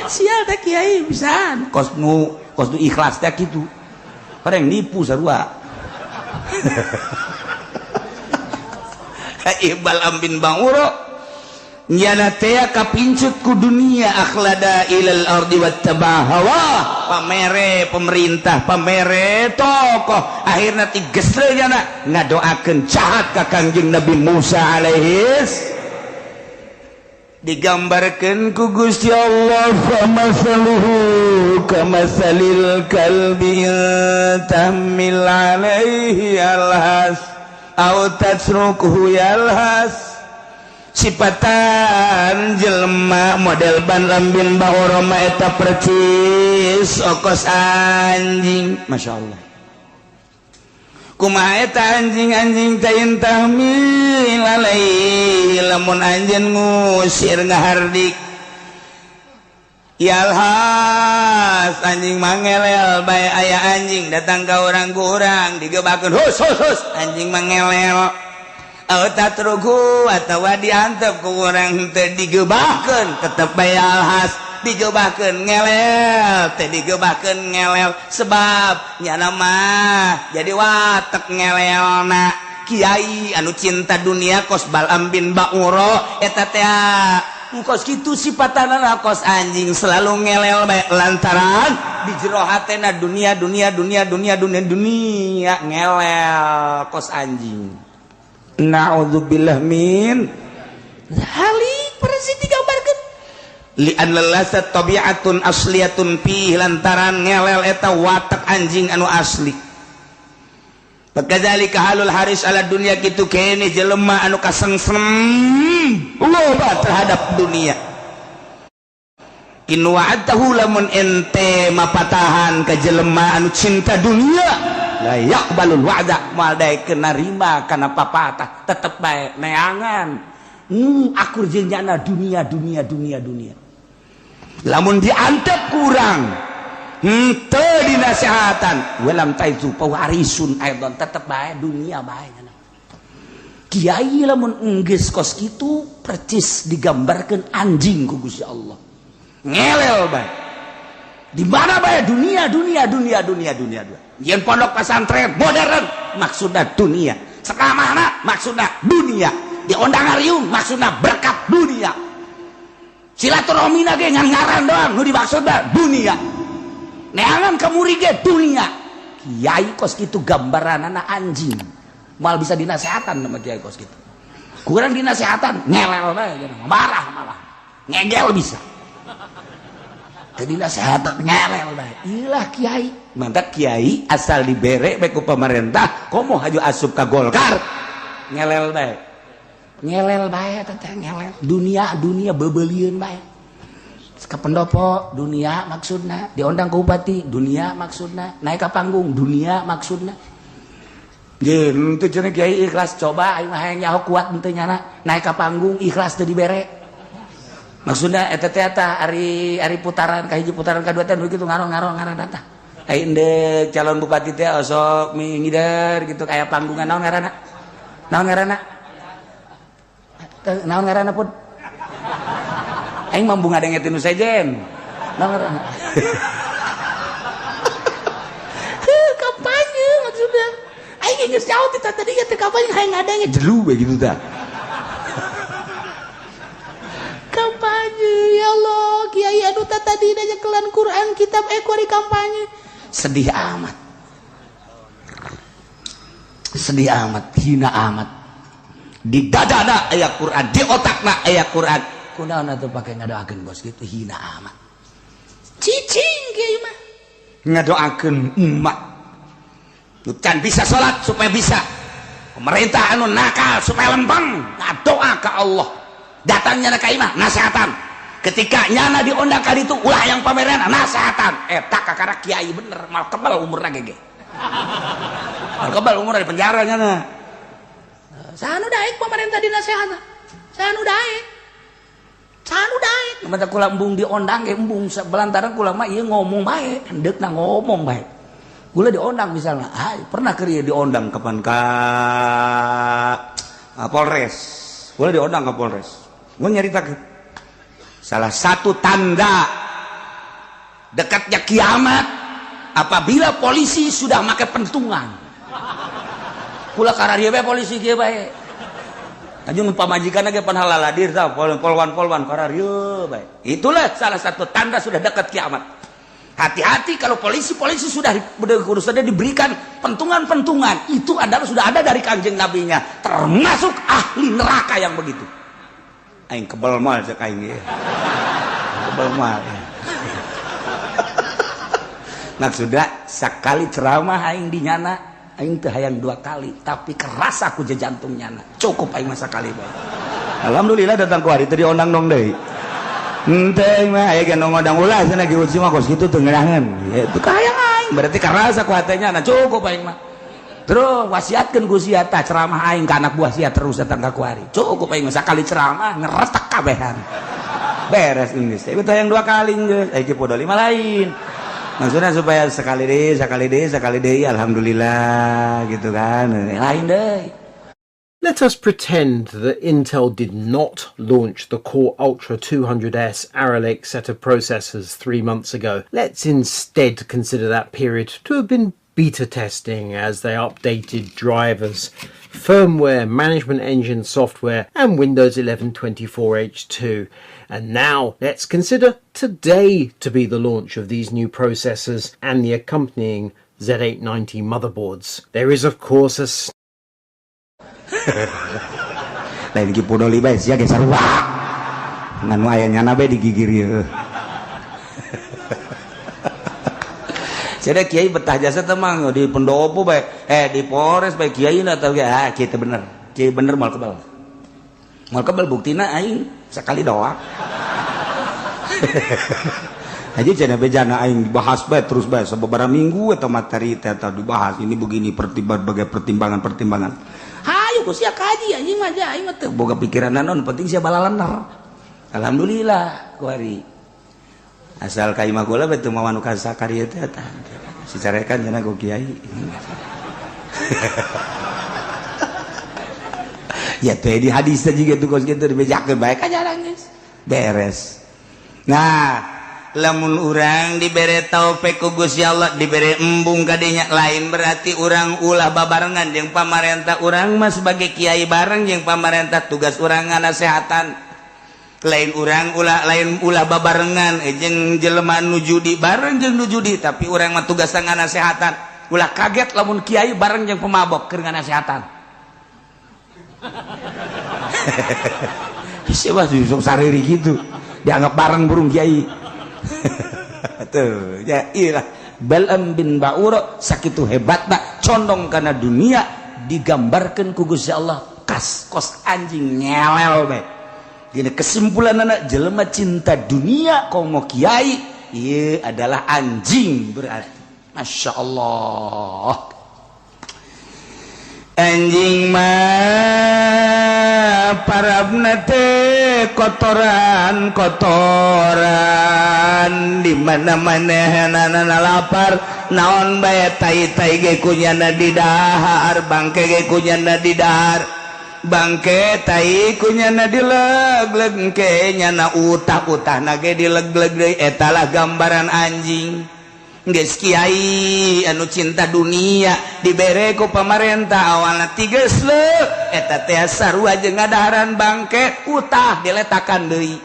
sial teh kiai pisan kos nu ikhlas teh kitu orang nipu sarua. Bal'am bin Ba'ura nyana teh kapincut ku dunia akhlada ilal ardi wattaba hawa, pamere pemerintah, pamere tokoh, akhirna tigesle nyana ngadoakeun jahat ka Kangjeng Nabi Musa alaihis. Digambarkeun ku Gusti Allah famasaluhu kamasalil kalbi tahmil alaihi alhas aw tasrukuhu yalhas. Sipatan jelema model Bal'am bin Ba'ura mah eta percis okos anjing. Masya Allah, kumaha eta anjing-anjing teh tahmil alaihi lamun anjeun ngusir ngahardik yalhas, anjing mangelel bae. Aya anjing datang ka urang-urang digebakeun hus hus hus, anjing mangelel. Aw tatruku atawa diantep ku urang teu digebakeun tetep bae yalhas, digebakeun ngelel teu digebakeun ngelel, sebab nyana mah jadi watek ngelelna. Kiai anu cinta dunia kos Bal'am bin Ba'ura eta teh kos kitu sipatanana kos anjing selalu ngelel bae lantaran di jero hatena dunia dunia dunia dunia dunia dunia ngelel kos anjing. Na'udzubillah min halik persis digambarkeun li anna lasat tabi'atun asliyatun fi, lantaran ngelel eta watak anjing anu asli. Fakadzalika halul haris ala dunia, kitu kene jelema anu kasengsem loba terhadap dunia. In wa'adahu lamun ente mapatahan ka jelema anu cinta dunia, la yaqbalul wa'da, moal daekeun narima kana papatah, tetep bae neangan. Akur jeung nyana dunia dunia dunia dunia. Lamun diantep kurang henteu dinasehatan, walam taizu pawarisun aidon, tetep bae dunia bae nyana. Kiai lamun enggeus kos kitu percis digambarkeun anjing ku Gusti Allah. Ngelel bae. Di mana bae dunia dunia dunia dunia dunia dunia. Yen pondok pesantren modern maksudna dunia, sekamana maksudna dunia, diondang ariung maksudna berkat dunia, silaturahmina ge ngan ngaran doang nu dimaksudna dunia, neangan ka muri ge dunia. Kiai kos kitu gambaranana anjing, moal bisa dinasehatan sama kiai kos kitu. Kurang dinasehatan ngelel bae, marah malah ngegel bisa. Jadi nasehatan ngelel bae. Ilah kiai, mantap kiai asal dibere bae ku pemerintah, komo haju asup ka Golkar. Ngelel bae. Ngelel bae teh ngelel. Dunia dunia bebelieun bae. Ka pendopo dunia maksudna, diondang ke bupati dunia maksudna, naik ka panggung dunia maksudna. Jeung teu cenah kiai ikhlas, coba aing mah hayang nyaho kuat henteu nyana, naik ka panggung ikhlas teu dibere. Maksudna eta teh eta ari ari putaran ka hiji putaran ka dua teh nu kitu ngaron-ngaron ngaran tah. Ai endek calon bupati teh osok mingider gitu aya panggungan naon ngaranna? Naon ngaranna? Naon ngaranna pun? Aing mah embung ngadenge ti nu sejen. Naon ngaranna? Heuh kampanye maksudna. Aing geus jauh ti tadi teh kampanye hayang ngadenge jelu we gitu tah. Kampanye ya Allah, kiai anu tadi nyekelan Quran kitab ekori kampanye. Sedih amat. Sedih amat, hina amat. Di dadana aya Quran, di otakna aya Quran. Kunaon atuh pake ngadoakeun bos gitu, hina amat. Cicing kiai mah. Ngadoakeun umat. Nu can bisa salat supaya bisa. Pemerintah anu nakal supaya lempeng, ngadoa ka Allah. Datangnya ka imah nasehatan. Ketika nyana diondang ka ditu ulah yang pameran nasehatan. Eta kakara kiai bener, mal kebal umurna gege. Mal kebal umurna di penjara nyana. Saha nu daek pemerintah dinasehatan? Saha nu daek? Saha nu daek? Mata kula embung diondang ge embung belantaran kula mah ieu ngomong bae, hendeukna ngomong bae. Kula diondang misalnya, ah pernah keur ieu diondang kapan ka Polres. Kula diondang ke Polres. Gua nyaritakeun salah satu tanda dekatnya kiamat apabila polisi sudah pakai pentungan. Kula kararieu bae polisi kieu bae. Aju pamajikan ge pan halaladir tah polwan-polwan kararieu bae. Itulah salah satu tanda sudah dekat kiamat. Hati-hati kalau polisi-polisi sudah sudah diberikan pentungan-pentungan, itu adalah sudah ada dari Kanjeng Nabinya, termasuk ahli neraka yang begitu. Aing kebel mal cek aing ieu. Kebel mal. Nah sudah sekali ceramah aing di nyana, aing teu hayang dua kali, tapi kerasa ku jantung nyana. Cukup aing masa kali bae. Alhamdulillah datang ku hari teu diondang dong deui. Henteu mah aya ge ngondang ulah cenah ge uji mah kos kitu teu ngeunaheun. Itu kahayang aing, berarti karasa ku hatenya na cukup aing mah. Terus wasiatkeun ku sia tah ceramah aing ka anak buah sia terus datang ka kuari. Cukup aing mah sakali ceramah ngeretek kabehan. Beres geus. Tapi teu hayang dua kali geus. Aya podo lima lain. Maksudnya supaya sekali deui, sekali deui, sekali deui alhamdulillah gitu kan. Lain deui. Let us pretend that Intel did not launch the Core Ultra 200S Arrow Lake set of processors 3 months ago. Let's instead consider that period to have been beta testing as they updated drivers, firmware, management engine software, and Windows 11 24H2. And now let's consider today to be the launch of these new processors and the accompanying Z890 motherboards. There is of course a lain Ki Pudoli bae sia ge sarua. Ngan nu aya nyana bae digigir ieu. Jadi kiai betah jasa teh mah di pendopo bae, di Polres bae kiai na teh ah kiai teh bener. Kiai bener moal kebal. Moal kebal buktina aing sekali doa. Aja cenah bejana aing dibahas bae terus bae sababaraha minggu eta materi teh eta dibahas ini begini berbagai pertimbangan-pertimbangan. Hayu ku sia kaji anjing mah aing mah teu boga pikiran naon penting sia balalener. Alhamdulillah kuari. Asal ka imah kula bae teu mawa nu kasakari teh eta. Sicarekan cenah ku kiai. Ya teh di hadis teh jiga tuh kos kitu dibejakeun bae ka jalan geus. Beres. Nah, lamun urang dibere taufik ku Gusti Allah, dibere embung kadinya lain berarti urang ulah babarengan jeung pamarentah. Urang mah sebagai kiai bareng jeung pamarentah, tugas urang nganasehatan. Lain urang ulah lain ulah babarengan jeung jelema nu judi bareng jeung nu judi, tapi urang mah tugas nganasehatan. Ulah kaget lamun kiai bareng jeung pemabok keur nganasehatan. Siapa sih sok sariri gitu dianggap bareng burung kiai. Tuh ya iyalah Bal'am bin Ba'ura sakitu hebatna condong kana dunia digambarkeun ku Gusti Allah kas kos anjing nyelel bae. Gini kesimpulanana jelema cinta dunia komo kiai ieu adalah anjing berarti. Masya Allah. Anjing mah parabna teh kotoran kotoran di mana-mana hanana lapar naon bae tai-tai ge kunyana didahar bangke ge kunyana didahar bangke tai kunyana dileg-leg ke nyana utah-utahna ge dileg-leg deui eta lah gambaran anjing. Geus kiai anu cinta dunia dibere ku pamarentah awalna tiges leuh eta teh sarua jeung ngadaharan bangke utah diletakan deui.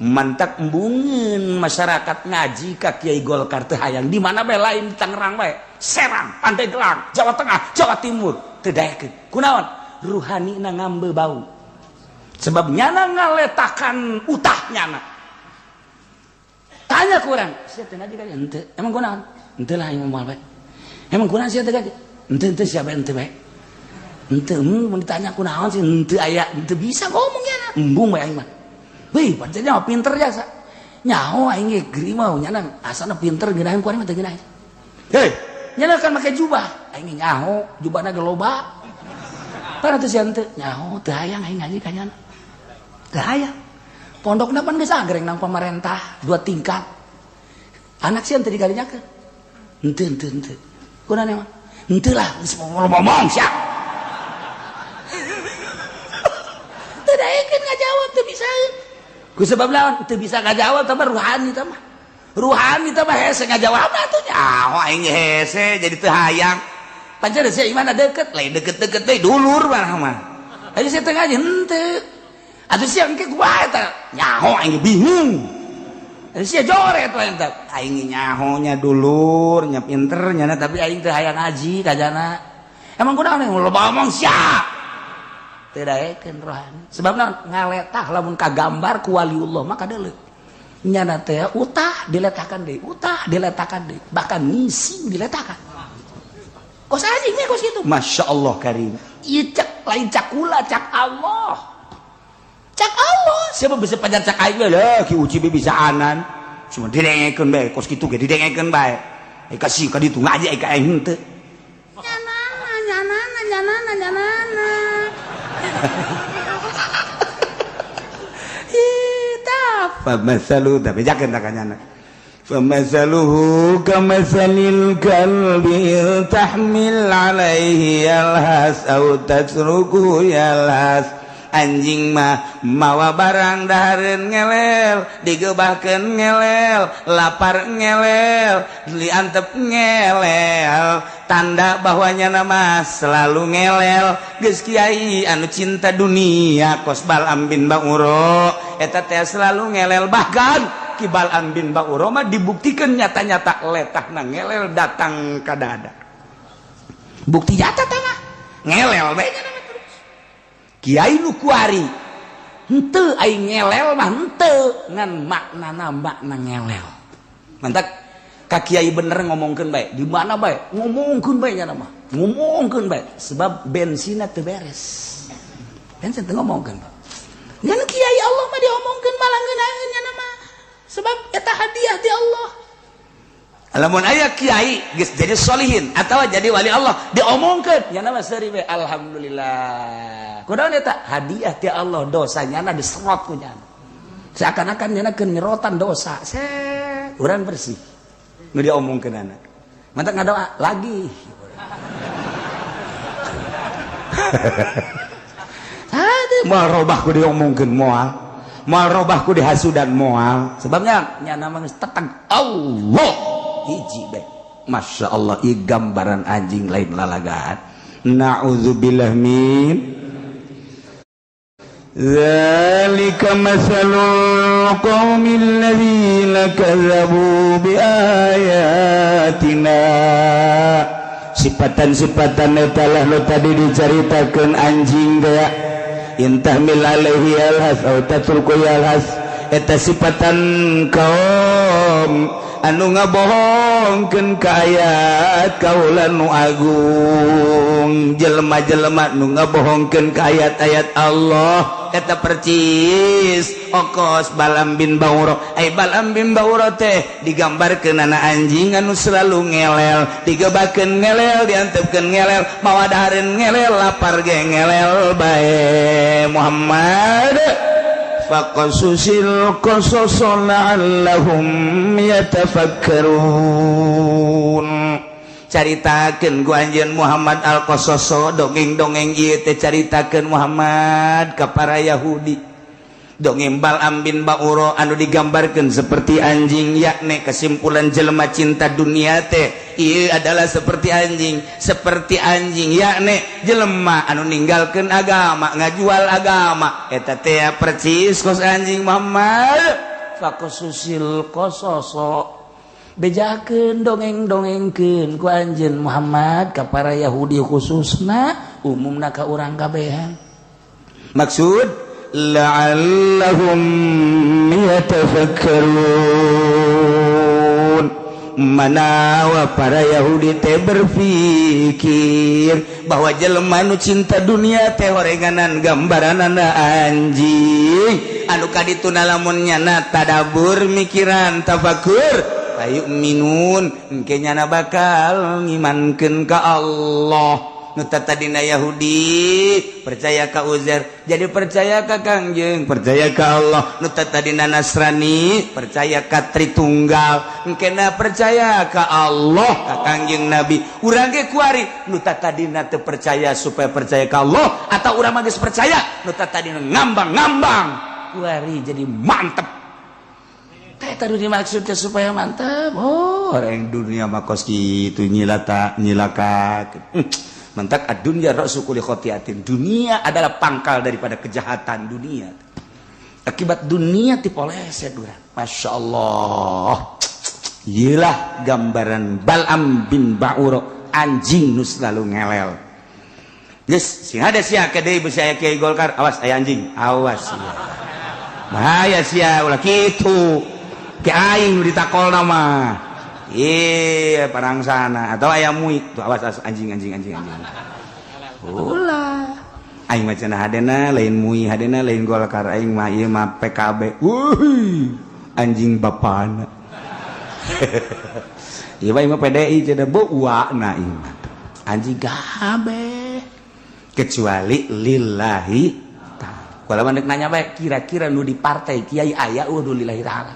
Mantak embungeun masyarakat ngaji ka Kiai Golkar teh hayang di mana bae lain di Tangerang bae, Serang, Pandeglang, Jawa Tengah, Jawa Timur teu daekeun. Kunaon? Ruhanina ngambe bau. Sebab nyana ngaletakan utah nyana. Tanya kurang, sia teu ngaji kali henteu. Emang kunaon? Henteu lah aing moal bae. Emang kunaon sia teu ngaji? Henteu henteu sia bae henteu bae. Henteu mun ditanya kunaon sih henteu aya, henteu bisa ngomong nyana. Embung bae aing mah. Wih, pancen mah pinter jasa. Nyaho aing ge geuri mah nyana asana pinter ngeunaheun ku aing mah teu ngeunaheun. Hei, nyana kan make jubah. Aing ge nyaho, jubahna ge loba. Tah teu sia henteu, nyaho teu hayang aing ngaji ka nyana. Teu hayang. Pondokna pan geus agreng nang pamarentah dua tingkat. Anak sieun teu dikalinyakeun. Henteu henteu henteu. Kunaon emang? Henteu lah geus ngomong sia. Teu daekeun ngajawab teu bisa. Ku sebab lawan teu bisa ngajawab tah ruhani tah mah. Ruhani tah mah hese ngajawabna atuh nyaho aing hese jadi teu hayang. Pancen sia imana deket, lain deket-deket teh dulur mah mah. Ayo sia teu ngaji henteu. Atuh sia engke kumaha eta? Nyaho aing bingung. Atuh sia joret we eta. Aing nyaho nya dulur, nya pinter nya tapi aing teu hayang ngaji kajana. Emang kunaon loba omong sia. Teu daekeun rohani. Sebabna ngaletah lamun kagambar ku waliullah mah kadeuleu. Nyana teh utah diletakan deui, utah diletakan deui, bahkan ngising diletakan. Kos anjing nih kos gitu. Masya Allah karim. Iya cak lain cakula cak Allah. Cak Allah. Siapa bisa pajar cak aing lah ki uci bisa anan. Cuma didengekeun bae kos kitu ge didengekeun bae. Ai kasih ka ditu ngaji ai ka aing henteu. Nyanana nyanana nyanana nyanana. Ih tah famasalu da bejakeun ta ka nyana. فمثله كمثل الكلب تحمل عليه يلهث أو تتركه يلهث. Anjing mah mawa barang dahareun ngelel, digebahkeun ngelel, lapar ngelel, diantep ngelel, tanda bahwa nyana mah selalu ngelel. Geus kiai anu cinta dunia kos Bal'am bin Ba'ura eta teh selalu ngelel, bahkan Ki Bal'am bin Ba'ura mah dibuktikan nyata-nyata letahna ngelel datang ka dada. Bukti nyata tah mah ngelel bae nya terus. Kiai nu kuari henteu aing ngelel mah henteu ngan maknana makna ngelel. Mantak ka kiai bener ngomongkeun bae, di mana bae ngomongkeun bae nya mah. Ngomongkeun bae sebab bensinna teu beres. Bensin teu ngomongkeun. Ngan kiai Allah mah diomongkeun malah ngeunaheun nya mah. Sebab eta hadiah di Allah. Lamun aya kiai geus jadi solihin atawa jadi wali Allah diomongkeun nya mah seuri we alhamdulillah. Kunaon eta hadiah ti Allah, dosanya na diserot ku nyana. Seakan-akan nyana keur nyerotan dosa. Set, urang bersih. Nu diomongkeunana. Mantak ngadoa lagi. Hade moal robah ku diomongkeun moal. Moal robah ku dihasudan moal. Sebabnya nyana mah geus teteng Allah hiji bae. Masya Allah, ieu gambaran anjing lain lalagaan. Na'udzubillah min Zalika masalul qaumil ladzina kazzabu biayatina. Sifatan-sifatan eta lah nu tadi dicaritakeun anjing teh. Intahmil alaihi yalhas aw tatruku yalhas. Eta sifatan kaum anu ngabohongkeun ka ayat kaula nu agung. Jelema-jelema nu ngabohongkeun ka ayat-ayat Allah eta percis okos Bal'am bin Ba'ura. Ai Bal'am bin Ba'ura teh digambarkeun ana anjing anu selalu ngelel, digebakeun ngelel, diantepkeun ngelel, mawa dahareun ngelel, lapar ge ngelel bae. Muhammad faqasusil qasas la'allahum yatafakkarun. Caritakeun ku anjeun Muhammad al-Qasaso, dongeng-dongeng ieu teh caritakeun Muhammad ka para Yahudi. Dongeng Bal'am bin Ba'ura anu digambarkeun seperti anjing, yakni kesimpulan jelema cinta dunia teh ieu adalah seperti anjing, seperti anjing yakni jelema anu ninggalkeun agama, ngajual agama eta teh percis kos anjing Muhammad. Faqasusil qasaso, bejakeun dongeng-dongengkeun ku anjeun Muhammad ka para Yahudi khususna umumna ka urang kabehan. Maksud la'allahum yatafakkarun, manawa para Yahudi teh berpikir bahwa jelema nu cinta dunia teh horenganan gambaranana anjing anu kadituna lamun nyana tadabur mikiran tafakur fayu'minun engke nyana bakal ngimankeun ka Allah. Nu tadina Yahudi percaya ka Uzair jadi percaya ka Kangjeng, percaya ka Allah. Nu tadina Nasrani percaya ka Tritunggal, engkena percaya ka Allah ka Kangjeng Nabi. Urang ge kuari nu tadina teu percaya supaya percaya ka Allah, atau urang mah geus percaya nu tadina ngambang-ngambang kuari jadi mantep. Teh tadi dimaksud teh supaya mantap. Oh, orang dunia mah kos kitu nyilata nyilaka. Mentak ad-dunya ra'su kulli khotiatin. Dunia adalah pangkal daripada kejahatan dunia. Akibat dunia dipoleset urang. Masya Allah. Iyalah gambaran Bal'am bin Ba'ura, anjing nu selalu ngelel. Geus, sing ada sia ke deui beusi aya kiai Golkar, awas aya anjing, awas sia. Bahaya sia ulah kitu. Ki aing nu ditakolna mah. Iya, parang sana atau aya mui, tuh awas, awas anjing anjing anjing anjing. Ulah. Aing mah cenah hadena lain mui, hadena lain Golkar, aing mah ieu mah PKB. Wuih, anjing bapana. Ieu mah PDI cenah beuana ieu mah. Anjing kabeh. Kecuali lillahi ta'ala. Kalau mandek nanya bae, kira-kira nu di partai kiai aya eueuh lillahi ta'ala.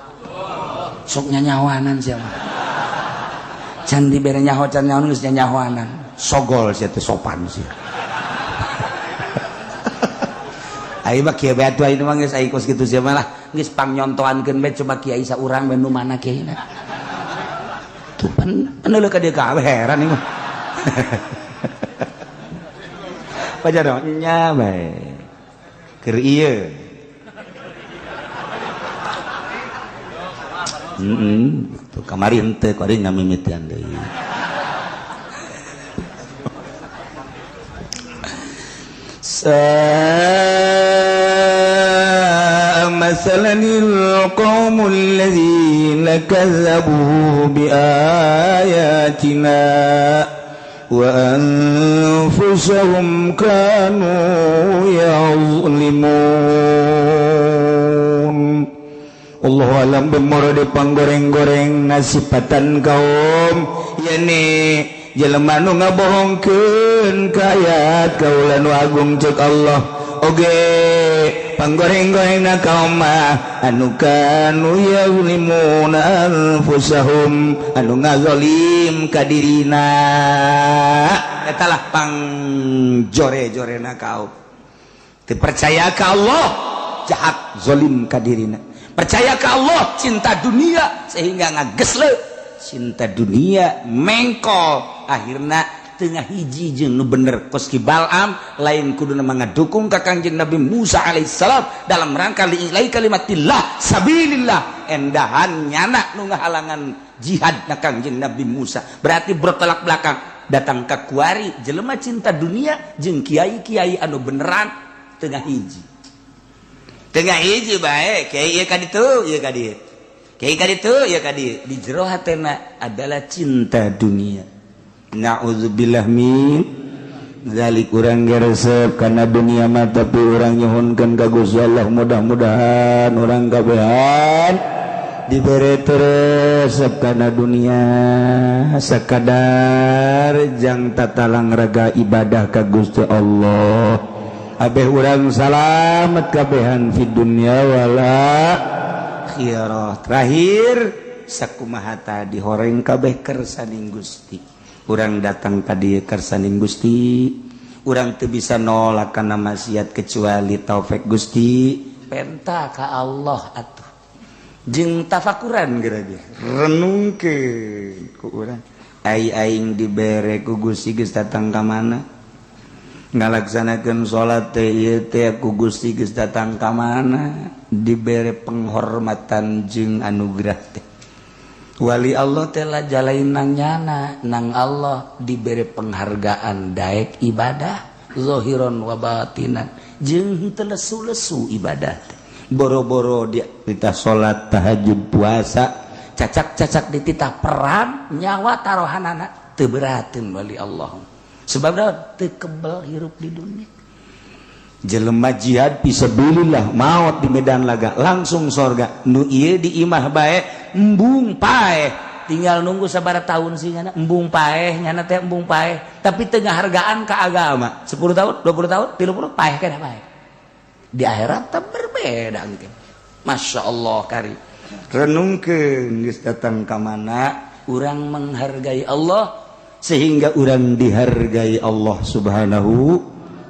Sok nyanyawanan sia mah. Can dibere nyaho can nyaho geus nyanyawanan. Sogol sia teh sopan sia. Aing mah kieu bae atuh aing mah geus aing kos kitu sia mah lah. Geus pangnyontoankeun bae coba kiai saurang bae nu mana kiaina. Tuh pan peneuleuh ka dieu kabeh heran ieu mah. Pajar nya bae. Keur ieu. Tuh kamari henteu kuari ngamimitian deui. مثلا القوم الذين كذبوا بآياتنا وأنفسهم كانوا يظلمون. Allah alam bemoro panggoreng-goreng nasipatan kaum yani jelema nu ngabohongkeun ka ayat kaula nu agung cek Allah oge panggoreng-goreng na kaum mah anu kanu yazlimuna anfusahum anu ngazalim ka dirina eta lah pangjore-jorena kaum teu percaya ka Allah jahat zalim ka dirina percaya ka Allah cinta dunia sehingga ngagesle cinta dunia mengkol akhirna tengah hiji jeung nu bener kos ki Bal'am lain kuduna ngadukung ka Kangjeng Nabi Musa alaihissalam dalam rangka li'ilai kalimatillah sabilillah endahan nyana nu ngahalangan jihad na Kangjeng Nabi Musa berarti bertolak belakang datang ka kuari jelema cinta dunia jeung kiai-kiai anu beneran tengah hiji bae kiai ieu ka ditu ieu ka dieu kiai ka ditu ieu ka dieu di jero hatena adalah cinta dunia. Na'udzubillah min zalik urang geresep kana dunia mah tapi urang nyuhunkeun ka Gusti Allah mudah-mudahan urang kabehan dibere resep kana dunia sakadar jang tatalang raga ibadah ka Gusti Allah abeh urang salamet kabehan fid dunya wal akhirah. Terakhir sakumaha tadi horeng kabeh kersaning Gusti urang datang tadi kersaning Gusti urang teu bisa nolak kana maksiat kecuali taufik Gusti penta ka Allah atuh jeung tafakuran geura ge renungkeun ku urang ai aing dibere ku Gusti geus datang ka mana ngalaksanakeun salat teh ieu teh ku Gusti geus datang ka mana dibere penghormatan jeung anugerah teh wali Allah telah jalain nang nyana nang Allah diberi penghargaan daek ibadah zohiron wa batinan jeung teu lesu-lesu ibadah boro-boro dia titah salat tahajud puasa cacak-cacak dititah perang nyawa tarohanana teu berateun wali Allah sebab teu kebel hirup di dunia jelema jihad fisabilillah maot di medan laga langsung sorga nu ieu di imah bae embung paeh tinggal nunggu sabaraha tahun sih nyana embung paeh nyana teh embung paeh tapi teu ngahargaan ka agama 10 tahun 20 tahun 30 paeh kana paeh di akhirat teh berbeda engke. Masya Allah kari renungkeun geus datang ka mana urang menghargai Allah sehingga urang dihargai Allah Subhanahu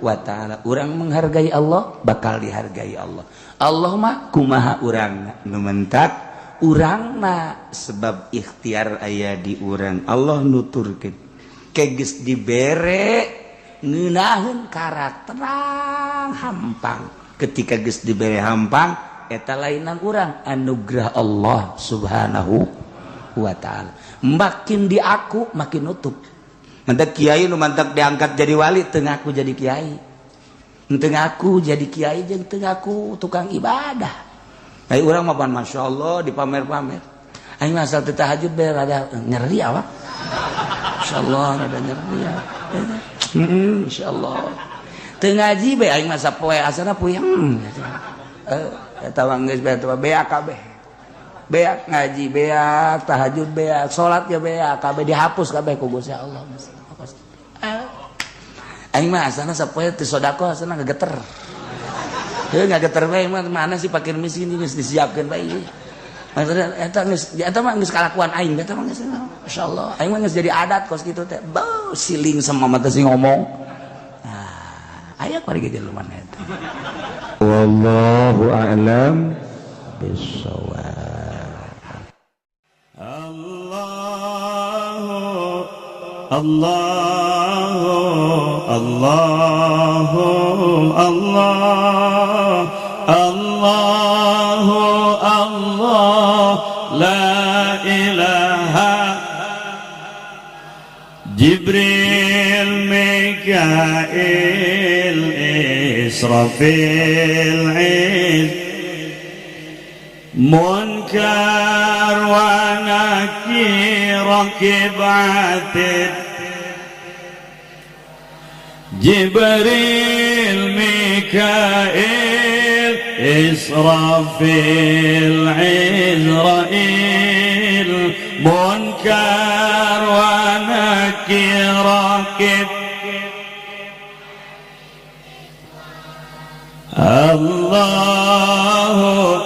wa ta'ala. Urang menghargai Allah bakal dihargai Allah. Allah mah kumaha urang nu mentak Urangna sebab ikhtiar aya di urang. Allah nuturkeun ke geus dibere ngeunaheun karakterang hampang. Ketika geus dibere hampang eta lainan urang, anugerah Allah Subhanahu wa ta'ala. Makin diaku makin nutup. Mantak kiai nu mantak diangkat jadi wali teu ngaku jadi kiai. Teu ngaku jadi kiai jeung teu ngaku tukang ibadah. Ai urang mah pan masyaallah dipamer-pamer. Aing mah asal teu tahajud bae rada nyeri awak. Insyaallah rada nyeri ya. Insyaallah. Teu ngaji bae aing mah sapoe asana puyeng. Eta mah geus bae teh beak kabeh. Beak ngaji beak, tahajud beak, salat ge beak, kabeh dihapus kabeh ku Gusti Allah. Aing mah asana sapoe teu sedekah asana ngageter. Heuh ngageter bae mah mana sih fakir miskin geus disiapkeun bae. Maksudna eta geus eta mah geus kalakuan aing eta mah geus masyaallah. Aing mah geus jadi adat kos kitu teh. Beuh siling sama mata sing ngomong. Nah, aya kuari ge jelema eta. Wallahu a'lam bissawab. Allah Allah Allah Allah Allah la ilaha. Jibril Mikail Israfil Iz Munkar wa Nakir Rakib Atid Jibril Mikail Israfil Izrail Munkar wa Nakir Rakib. Allahu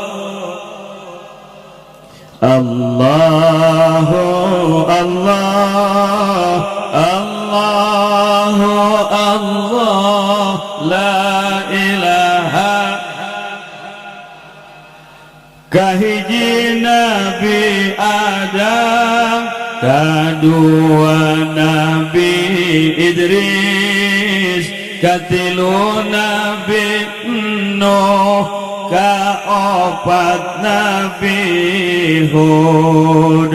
Allahu Allah Allahu Allah la ilaha. Kahiji Nabi Adam, kadua Nabi Idris, katilu Nabi Nuh, kaopat Nabi Hud,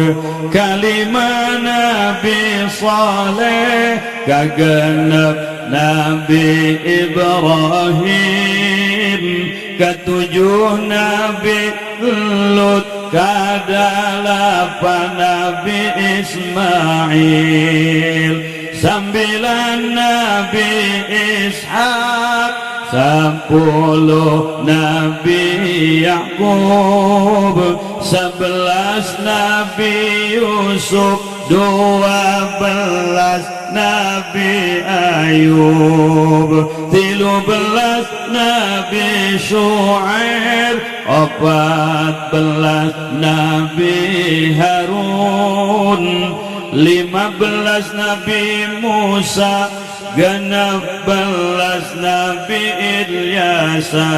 kalima Nabi Saleh, kagenep Nabi Ibrahim, ketujuh Nabi Lut, kadalapan Nabi Ismail, sembilan Nabi Ishak, 10 Nabi Yakub, 11 Nabi Yusuf, 12 Nabi Ayub, 13 Nabi Shu'aib, 14 Nabi Harun, 15 Nabi Musa, 16 Nabi Ilyasa,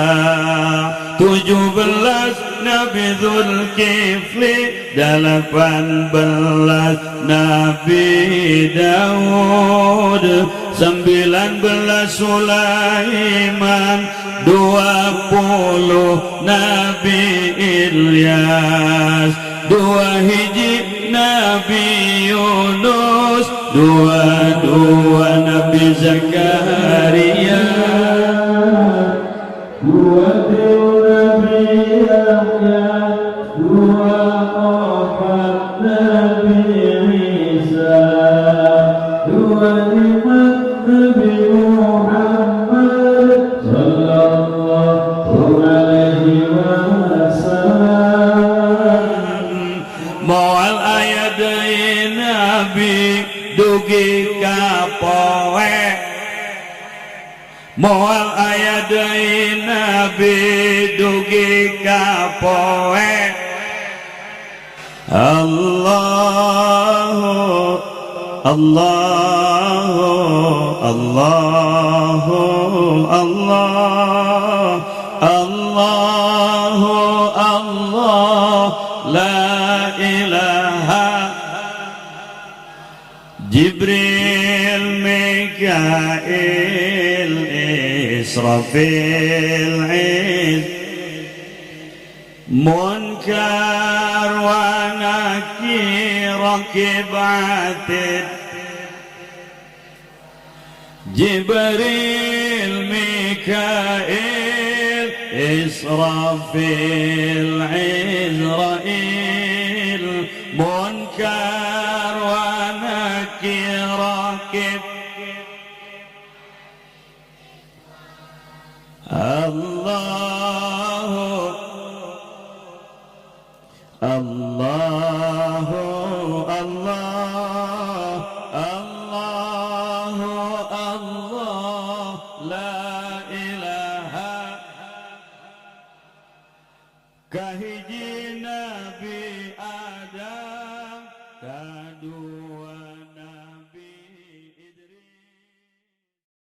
17 Nabi Zulkifli, 18 Nabi Daud, 19 Sulaiman, 20 Nabi Ilyas, 2 hiji Nabi Yunus, 22 Nabi Zakaria, 23 Nabi Yahya, 24 Nabi Isa, 25 Nabi Muhammad sallallahu alaihi wasallam. Moal aya deui nabi dugi ka poe, moal aya deui nabi dugi ka poe. Allahu Allahu Allahu Allah Allahu Allah la Jibril Mikail Israfil Munkar wa Nakir Rakib Atid Jibril Mikail Israfil Izrail Munkar wa Nakir Rakib Allah Allah Allah Allah Allah la